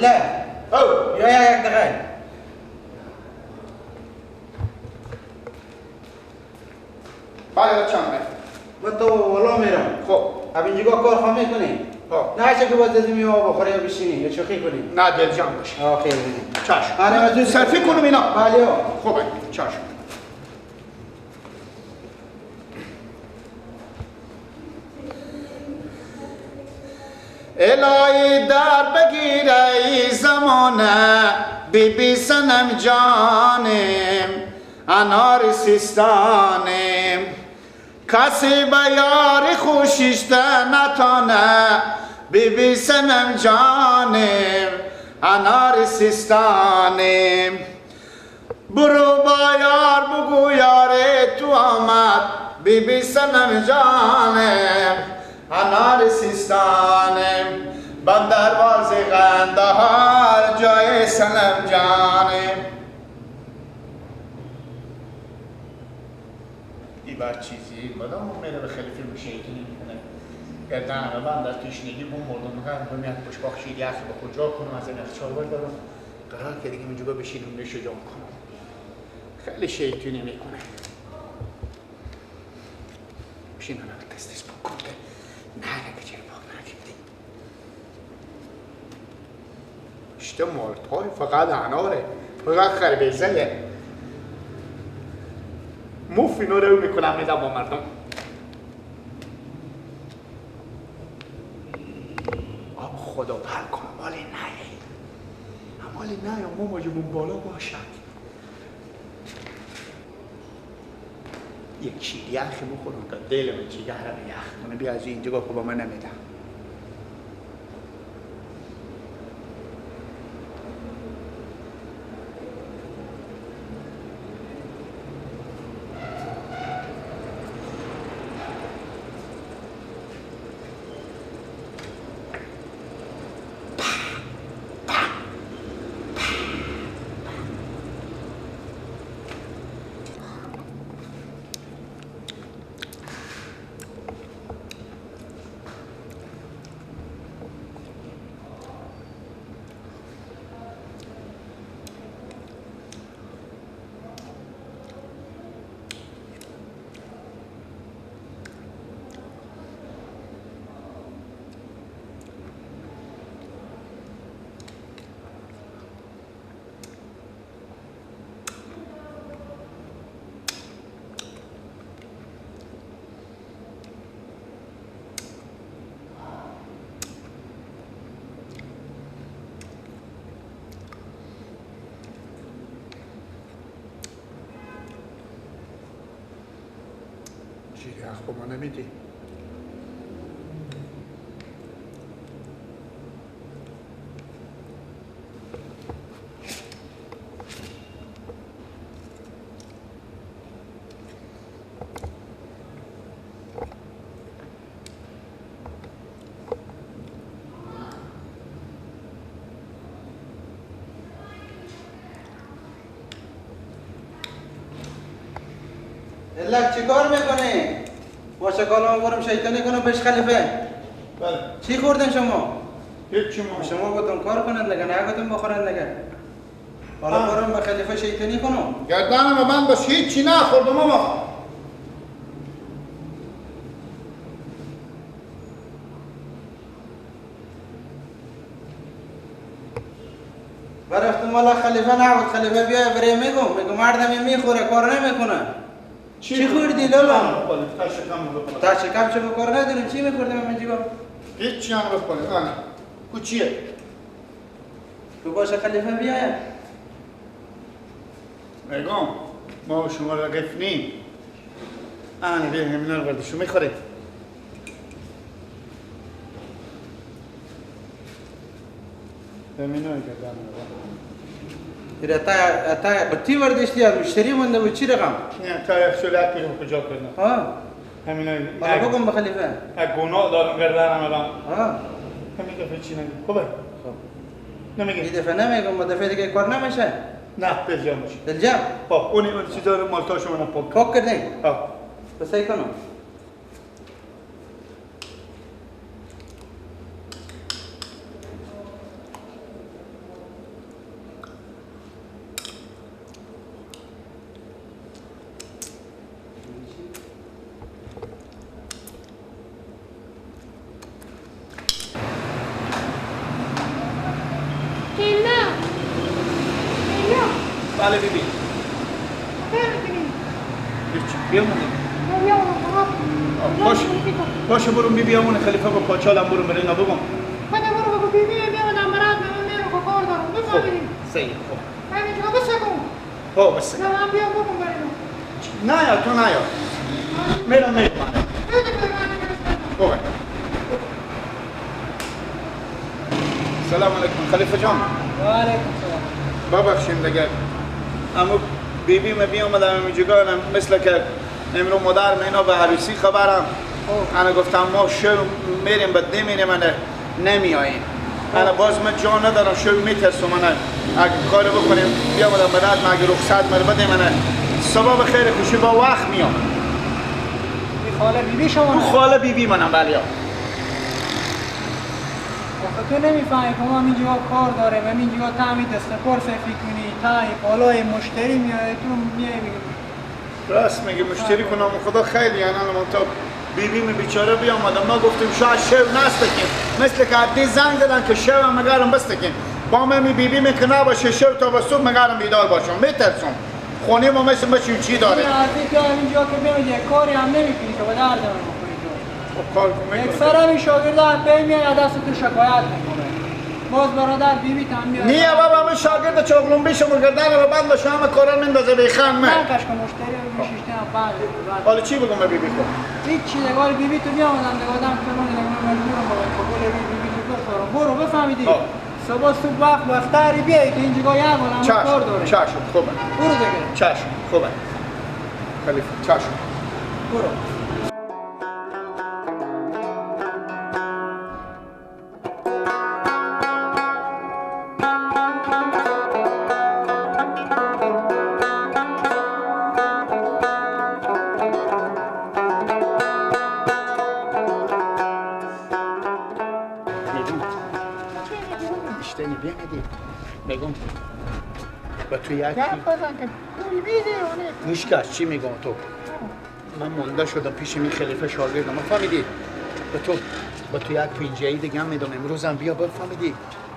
الله او یا یک دقیقه بله چند من تو والا میرم. خب اینجا کار خواهم میکنی؟ خب نه چه که باید از میوه بخوری یا بشینی یا شوخی کنی؟ نه دل جمع باشه. آه خیلی چشم. آره صرفی کنم اینا. بله. خب چشم. الهی در بگیره ای زمانه بی بی سنم جانم انار سیستانم کسی به یار خوشیشته نتانه بی بی سنم جانم انار سیستانم برو با یار بگو یار تو آمد بی بی سنم جانم انار سیستانم بندرواز قندهار جای سنم جانم. ای بر چیزی مدام میره به خلیفه شیطانی میکنه گردن من در تشنگی بوم مردم میگن میاد بشباخ شیر یخ به کجا کنم از این یخچال بردارم قرار که دیگه اینجا بشینم نشه جام کنم خیلی شیطانی میکنه بشینم دستش پاک کنه نه که چرا پاک نکردی اشته مالتای فقط اناره فقط خربزه مف اینا رو میکنم میدم با مردم. آب خدا پر کنم مالی نه مالی نه ما ماجمون بالا باشد یک شیر یخ بخورم تا دلم جگرم یخ کنه. بیا از اینجا با من نمیدم. یخ با ما نمیدی؟ الله چیکار میکنی؟ باشه کالا برم شیطانی کنم بهش خلیفه. بله. چی خوردن شما؟ هیچ ما. شما گفتم کار کنند دیگه نه گفتم بخورند دیگه. حالا برم به خلیفه شیطانی کنم. گردنم من بس هیچی نخوردم ماما. برفتم والا خلیفه نبود خلیفه بیا برای میگم مردم میخوره کار نمیکنه. چی خوردی لالا؟ تا شکم بخورم. تا شکم چه کار نداریم چی میخوردیم من جیبم؟ هیچ هم بخوریم. آه کو چیه؟ تو باشه خلیفه بیاید. میگم ما شما را گفنیم. آن بیا همینا رو برداشو میخوره. همینا گردن. تا بتی وردشتی یا مشتری مونده بود چی رقم؟ نه تا یک سولت بیرون کجا کردم. ها همینا حالا بگم به خلیفه. گناه دارم گردنم الان. ها همین دفعه چی نگم؟ خوبه؟ خب نمیگه. این دفعه نمیگم، با دفعه دیگه کار نمیشه. نه دلجام باشه. دلجام؟ خب اون چیزا رو مالتاشو من پاک پاک کردیم؟ ها. بس ای کنم. بله بیبی. بیامونیم. باش باشه برو بی بیامون خلیفه با پاچالم برو برای بگم. بده برو بگو بی بی بیامونم برات من میرم که کار دارم. بفهمیدی؟ صحیح خب. همینجا بسکن. خب بس. نه من بیام بگم برای نه یا تو نه یا. میرم میرم. خوبه. سلام علیکم خلیفه جان. و علیکم سلام. ببخشیم دیگه. اما بیبی می بیامدم اینجا مثل که امرو مادر اینا به عروسی خبرم. انا گفتم ما شو میریم بعد نمیریم انا نمیاییم. انا باز من جان ندارم شو میترسم انا اگه کار بکنیم بیامدم بعد من اگه رخصت مر بده من صبح بخیر خوشی با وقت میام. این خاله بیبی شما؟ تو خاله بیبی منم بله. آخه تو نمیفهمی که ما اینجا کار داریم، اینجا تا دست پر سفید کنی تا بالای مشتری میای تو میای میگی راست میگه مشتری کنم خدا خیلی یعنی من تا بیبی می بیچاره بیامدم ما گفتیم شاید شو نستکیم مثل که عدی زنگ زدن که شو هم مگرم بستکیم با من می بیبی می که نباشه شو تا به صبح مگرم بیدار باشم میترسم خونه ما مثل بچیم چی داره نه تو اینجا که بیامدی کاری هم نمیکنی که به درد من بخوری تو کار میکنی اکثر همین شاگردا پی میاد دست تو شکایت میکنه باز برادر بیبی تام میاد نه بابا من شاگرد چغلون بیشم و گردن رو بند باشه همه کارا میندازه بیخند من نکش که مشتری رو میشیشته بعد حالا چی بگم به بیبی خب هیچ چی دیگه بیبی تو میامدم دیگه آدم که من دیگه مجبورم بابا قبول بیبی تو بخورم برو بفهمیدی صبح صبح وقت وقتری بیای که اینجا یه عالم کار داره چشم خوبه برو دیگه چشم خوبه خلیفه چشم برو گوش چی میگم تو من مونده شدم پیش می خلیفه شاگردم فهمیدی با تو یک پینجه‌ای دیگه هم میدم امروزم بیا بفهمیدی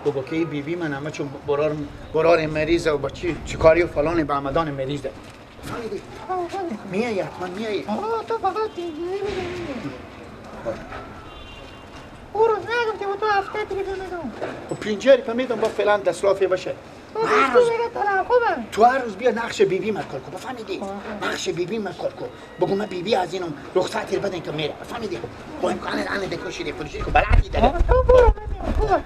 بگو که بی بی من همه چون برار مریضه و با چی کاری و فلان به همدان مریضه فهمیدی میایی حتما میایی تو فقط پینجه‌ای میدم اون روز نگفتی با تو هفته دیگه میدم خب پینجه‌ای میدم با فعلا دستلافی باشه تو هر روز بیا نقش بیبی ما کار کن بفهمیدی نقش بیبی ما کار کن بگو من بیبی از اینم رخصت بدن که میره بفهمیدی با امکان الان دکوشی فروشی که بلدی داره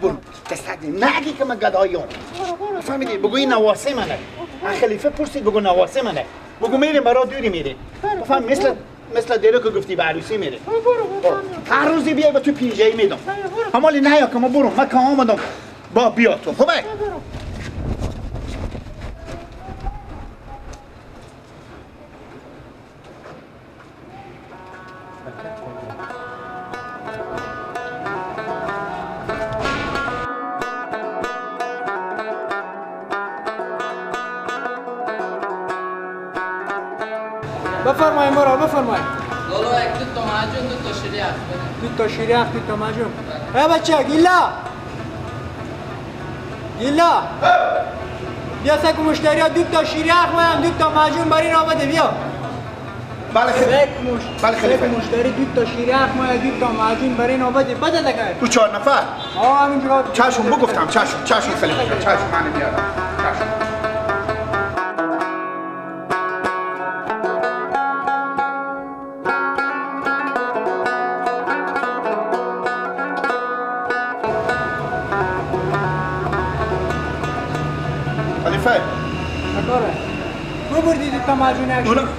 برو دستت نگی که من گدایم بفهمیدی بگو این نواسه منه خلیفه پرسید بگو نواسه منه بگو میریم برا دوری میریم بفهم مثل دیرو که گفتی به عروسی میره هر روزی بیا به تو پینجه‌ای میدم همالی نه یا که ما برو من که آمدم با بیا تو خوبه بفرمایید مرا بفرمایید لولو یک دو تا معجون دو تا شیریخ بده دو تا شیریخ دو تا معجون ای بچه گیلا گیلا بیا سکو مشتری ها دو تا شیریخ مایم دو تا معجون برای را بده بیا بله خلیفه بله خلیفه مشتری دو تا شیریخ مایم دو تا معجون برای را بده بده دیگه تو چهار نفر آه همینجا چشم بگفتم چشم چشم خلیفه چشم من میارم چشم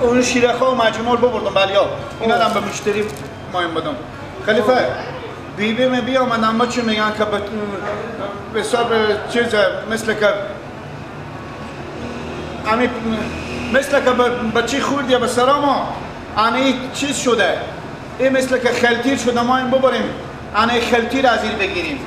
اون شیرخ ها و معجون رو ببردم بله ها اینا هم به مشتری مایم بدم خلیفه بیبی می بیامدم اما چی میگن که به حساب چیز مثل که مثل که بچه خوردی به سراما انه چیز شده این مثل که خلطیر شده ما این ببریم انه خلطیر از این بگیریم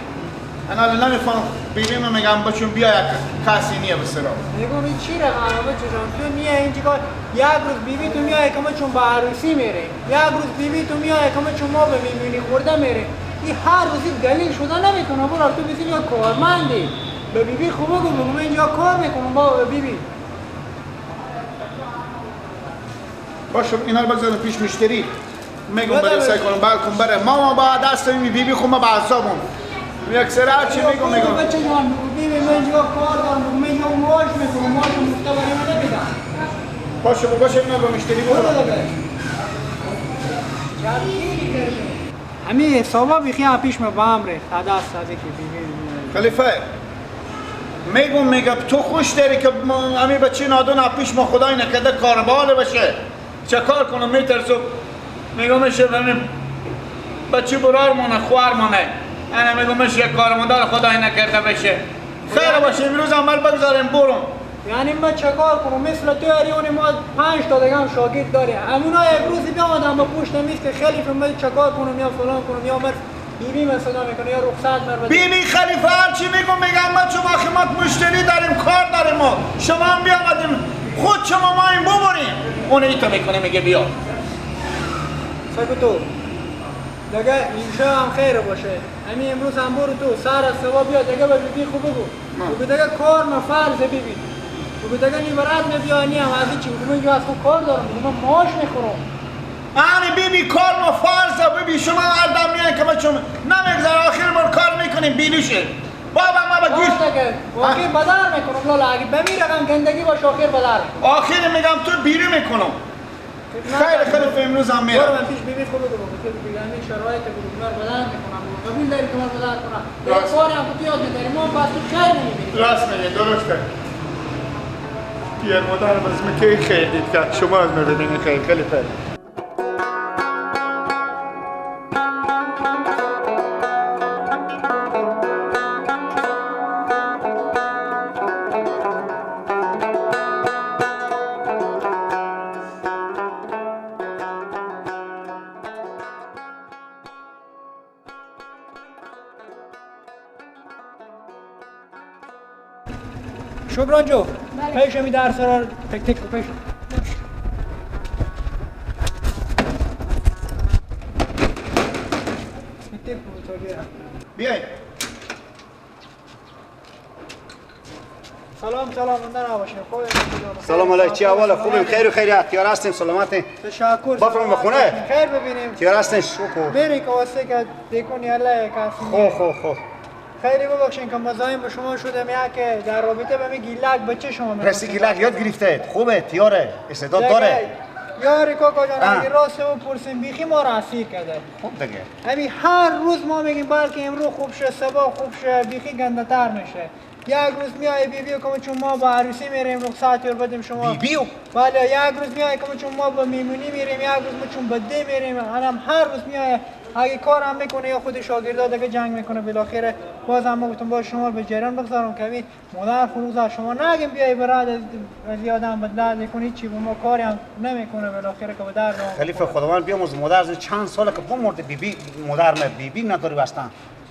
انا نمیفهم بیبی من میگم بچون بیا یک کسی نیه به سرا میگم این چی رقمه بچه جان تو میای اینجا یک روز بیبی تو میای که ما چون به عروسی میریم یک روز بیبی تو میای که ما چون ما به میمونی خورده میریم این هر روزی دلیل شده نمیتونه برو تو بیسی یا کارمندی به بیبی خوب بگو بگو من اینجا کار میکنم با بیبی باشه اینا رو بگذارم پیش مشتری. میگم برای سعی کنم بلکم بره. ماما با دست می بیبی خو ما با اعصابم. یک سر هرچی میگم میگم. بچه جان بیبی من اینجا کار دارم، من اینجا معاش میکنم، معاش مفت برای من نمیدم. باشه باشه اینا به مشتری برو. همین حسابا بیخی پیش ما با هم ریخت. دست از که بیبی خلیفه میگم میگم تو خوش داری که همین بچه نادون پیش ما خدای نکرده کاربال بشه. چه کار کنم میترسم. میگم میشه بچه برار مونه خوار مونه. انا میگم میشه کارمندار خدای نکرده بشه. خیر باشه امروز عمل بگذاریم برم. یعنی من چه کار کنم؟ مثل تو اریون ما 5 تا دیگه هم شاگرد داره. همونا یک روزی بیامدم با پشت میز که خلیفه من چه کار کنم یا فلان کنم یا مر بیبی من صدا میکنه یا رخصت مر بده. بیبی خلیفه هر چی میگم میگم ما چون خدمت مشتری داریم کار داریم ما. شما هم بیامدیم خود شما ما این ببریم. اون ایتو میکنه میگه بیا. سکو تو دیگه اینجا هم خیر باشه. همین امروز هم برو تو سر از صبح بیا دیگه به بیبی خوب بگو. بگو دیگه کار ما فرض بیبی. بگو دیگه نیبرد نبیا نیم از این چی بگو من اینجا از خود کار دارم. بگو من معاش میخورم. آره بیبی کار ما فرض بیبی شما هر دم میان که ما چون نمیگذره آخر بار کار میکنیم بیلوشه. بابا ما با گوش آخر بدر میکنم لالا اگه بمیرم گندگی باشه آخر بدر. آخر میگم تو بیرو میکنم. خیر خلیفه امروز هم میرم. برو من پیش بیبی خود بگو که بگم این شرایط بگو من بدر میکنم. قبول داری که من بدر کنم. کاری هم تو یاد نداری ما پس تو خیر نمیبینی. راست میگه درسته. پیر مادر از من کی خیر دید که شما از من ببینید خیر خلیفه. شکران جو پیش می درس را تک تک پیش. بیاین. سلام سلام مندر نباشین. سلام علیکم. چی احوال؟ خوبیم خیر و خیریت. تیار هستیم سلامتی. تشکر. بفرمایید به خونه. خیر ببینیم. تیار هستین؟ شکر. بری که واسه که دیکونی الله کسی. خو خو خو. خیلی ببخشین که مزاحم به شما شدم. یا که در رابطه به می گیلک بچه شما می‌خواستم. رسی گیلک یاد گرفته. خوبه تیاره. استعداد داره. یاری کاکا جان اگه راست بپرسیم بیخی ما را اسیر کرده. خوب دیگه. همین هر روز ما میگیم بلکه امروز خوب شه صبح خوب شه بیخی گنده تر میشه. یک روز میای بیبیو که چون ما با عروسی میریم رخصت یور بدیم شما. بیبیو؟ بله یک روز میای که چون ما با میمونی میریم یک روز ما چون بده میریم. الان هر روز میای اگه کار هم میکنه یا خود شاگردا دیگه جنگ میکنه بالاخره باز هم گفتم با شما به جریان بگذارم که مادر خروز شما نگیم بیای براد از یادم بدل کنی چی با ما کاری هم نمیکنه بالاخره که به درد خلیفه خداوند بیامرز مادر از چند ساله که بمرده بیبی مادر ما بیبی نداره اصلا.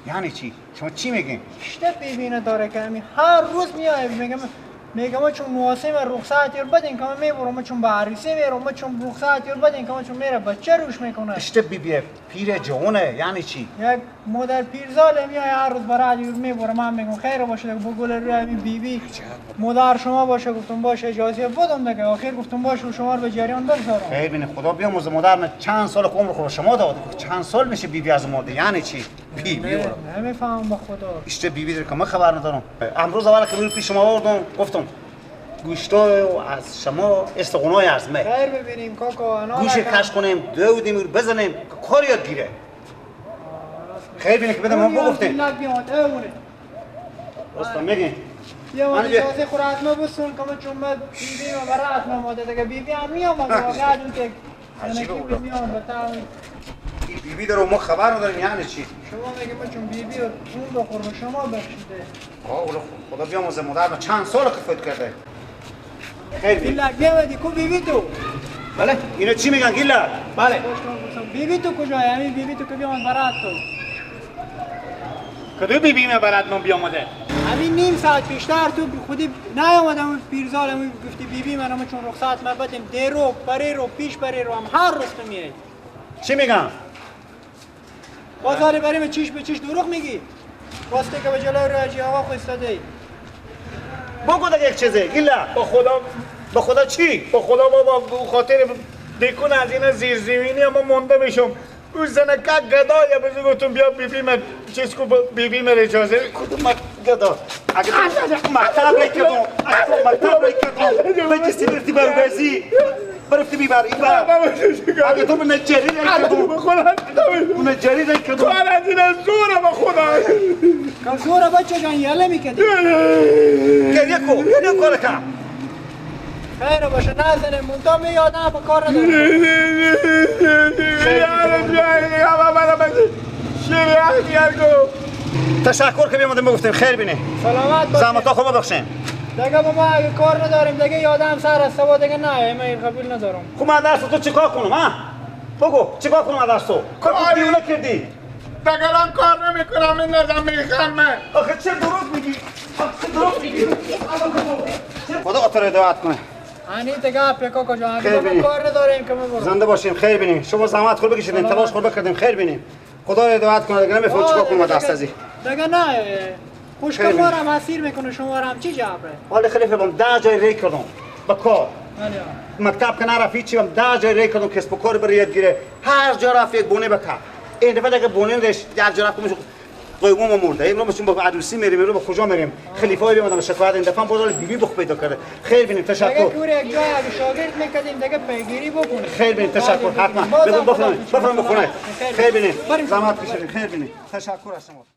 یعنی چی؟ شما چی میگین؟ شته بیبی نداره که همین هر روز میای میگم ما چون مواسم رخصت یور بدین که من میبرم چون به عروسی میرم چون رخصت یور بدین که من چون میره بچه روش میکنه. اشته بیبی پیر جوانه یعنی چی؟ یک مادر پیرزال میای هر روز برای یور میبرم من میگم خیر باشه با گل روی همین بیبی مادر شما باشه. گفتم باشه اجازه بدم دیگه. آخر گفتم باشه شما رو به جریان بگذارم. خیر بین خدا بیامرز مادر من چند سال عمر خود شما داد. چند سال میشه بیبی از مرده یعنی چی؟ بیبی نمیفهمم با خدا. اشته بیبی در که من خبر ندارم. امروز اول که پیش شما آوردم گفتم گوشتای از شما استقنای از من. خیر ببینیم کاکا. گوش کش کنیم دو دیم بزنیم کار یاد گیره. خیر بینه که بدم ما بگفتیم. راست میگین. یه وقت اجازه خور از ما بسون که من چون من بیبی ما برات نماده دیگه بیبی هم میام واقعا اون که عجیبه بیبی داره ما خبر نداریم یعنی چی؟ شما میگه ما چون بیبی رو اون بخور به شما بخشیده. آه خدا بیامرزه مادر ما چند سال که فوت کرده. خیر بی. گیلک بیامدی کو بیبی تو؟ بله اینا چی میگن گیلک؟ بله. بیبی تو کجای؟ همین بیبی تو که بیامد برات تو. کدوم بیبی من برات من بیامده؟ همین نیم ساعت بیشتر تو خودی نیامدم پیرزالم گفتی بیبی منم چون رخصت ما بدیم دیرو بری رو پیش بری رو هم هر روز تو میای. چی میگم؟ بازار بریم چیش به چیش دروغ میگی؟ واسطه که به جلوی روی حاجی آقا خواستاده ای. بگو دیگه یک چیزه گیلا. با خدا با خدا چی؟ با خدا بابا خاطر دیکون از این زیرزمینی اما مونده میشم. او زنکه گدایه بزرگ گفتم بیا بیبی من چیز کو بیبی من اجازه کدوم گدا اگه مکتب ری کردم اگه مکتب ری کردم بجستی برفتی برگزی برفتی بیبر ایبر اگه تو من جری ری کردم من جری ری کردم کار از این زوره به خدا کم زوره بچه جان یله میکردی گریه کو گریه کار کم خیر باشه نزنه مونتا می آدم به کار نداره. تشکر که بیامدیم بگفتیم خیر بینی. سلامت باشید. زحمت ها خوب ببخشیم. دیگه ما اگه کار نداریم دیگه یادم سر از سوا دیگه نه من این قبول ندارم. خب من دست تو چیکار کنم ها؟ بگو چیکار کنم از دست تو؟ کار دیونه کردی. دیگه الان کار نمیکنم این نظم میخوام من. آخه چه دروغ میگی؟ آخه چه دروغ میگی؟ خدا خاطر هدایت کنه. انی دیگه پیکا کجا اگه ما کار نداریم که ما برو. زنده باشیم خیر بینیم. شما زحمت خود بکشیدین تلاش خود بکردیم خیر بینیم. خدا هدایت کنه دیگه نمیفهم چیکار کنم دست ازی. دیگه نه خوش کارم اسیر میکنه شما رو هم چی جبره؟ حالا خلیفه بام 10 جای ری کردم با کار. مکتب که نرفت هیچی بام 10 جای ری کردم کسب و کار برای یاد گیره. هر جا رفت یک بونه بکر. این دفعه دیگه بونه نداشت در جا رفت میشه قیموم مرده. امروز با عروسی میریم امروز با کجا میریم؟ خلیفه های بیامدم شکایت این دفعه باز بیبی بخ پیدا کرده. خیر بینیم تشکر. دیگه کور یک جای اگه شاگرد میکردیم دیگه پیگیری بکنه. خیر بینیم تشکر حتما. بفرمایید بفرمایید بخونه. خیر بینیم. زحمت کشیدین. خیر بینیم. تشکر از شما.